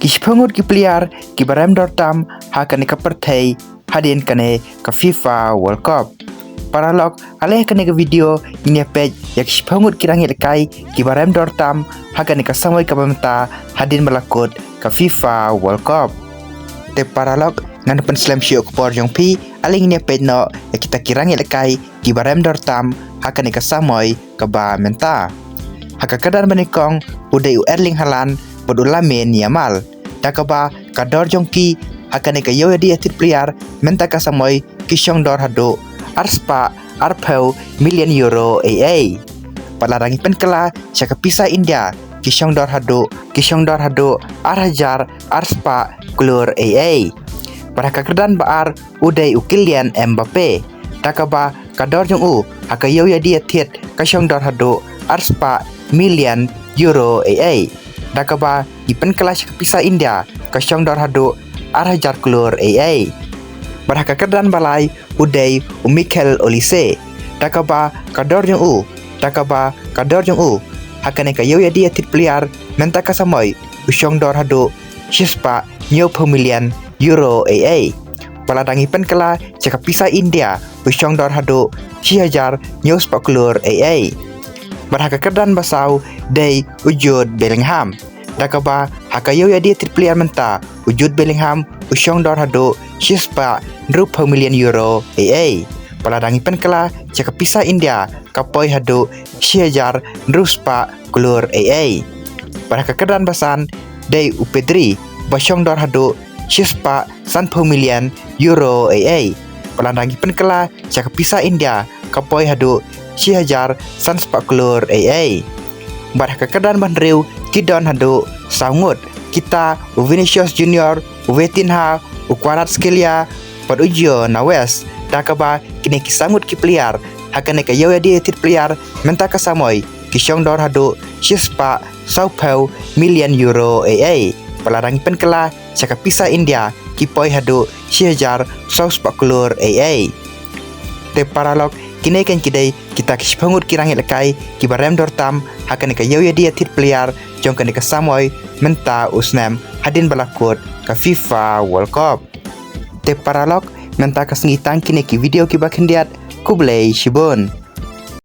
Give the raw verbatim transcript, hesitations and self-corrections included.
Ki shiphew ngut ki player kiba rem dor tam ha kane ka pyrthei hadien kane ka FIFA World Cup. Paralok, ale ha kane ka video ngin ïa peit ïa ki shiphew ngut ki rangïalehkai kiba rem dor tam ha kane ka samoi kaba mynta hadien ba la kut ka FIFA World Cup. Te paralok, ngan pynslem shuh ïa ka por jong phi, ale ngin ïa peit noh ïa kita ki rangïalehkai kiba rem dor tam ha kane ka samoi kaba mynta. Ha ka kyrdan ba nyngkong u dei u Erling Haaland bad u Lamine Yamal. Da kaba ka dor jong ki ha kane ka ïew ïadie ïathied player mynta ka samoi ki shong dor haduh arspah arphew million euro ei ei. Bad lada ngi pynkylla sha ka pisa India ki shong dor haduh, ki shong dor haduh ar hajar arspah klur ei ei. Bad ha ka kyrdan ba ar u dei u Kylian Mbappe. Da kaba ka dor jong u ha ka ïew ïadie ïathied ka shong dor haduh arspah million euro ei ei. Da kaba ngi pynkylla sha ka pisa India ka shong dor haduh ar hajar klur ei ei. Bad ha ka kyrdan ba lai u dei u Michael Olise. Da kaba ka dor jong u, da kaba ka dor jong u ha kane ka ïew ïadie ïathied player mynta ka samoi u shong dor haduh shispah hynñiewphew million euro ei ei. Bad lada ngi pynkylla sha ka pisa India u shong dor haduh shi hajar hynñiewspah klur ei ei. Bad ha ka kyrdan ba saw dei u Jude Bellingham. Da kaba ha ka ïew ïadie ïathied player mynta u Jude Bellingham u shong dor haduh shispah hynriewphew million euro ei ei. Bad lada ngi pynkylla sha ka pisa India ka poi haduh shi hajar hynriewspah klur ei ei. Bad ha ka kyrdan ba san dei u Pedri ba shong dor haduh shispah sanphew million euro ei ei. Bad lada ngi pynkylla sha ka pisa India ka poi haduh shi hajar sanspah klur ei ei. Bad ha ka kyrdan ba hynriew ki don haduh saw ngut, kita u Vinicius Junior, u Vitinha, u Kvaratskhelia bad u Gio Navas. Da kaba kine ki saw ngut ki player ha kane ka ïew ïadie ïathied player mynta ka samoi ki shong dor haduh shispah sawphew million euro ei ei. Bad lada ngi pynkylla sha ka pisa India ki poi haduh shi hajar sawspah klur ei ei. Te paralok, kine kein ki dei kita ki shiphew ngut ki rangïalehkai kiba rem dor tam ha kane ka ïew ïadie ïathied player jong kane ka samoi mynta u snem hadien ba la kut ka FIFA World Cup. Te paralok, mynta ka sngi tang kine ki video kiba khyndiat. Khublei shibun.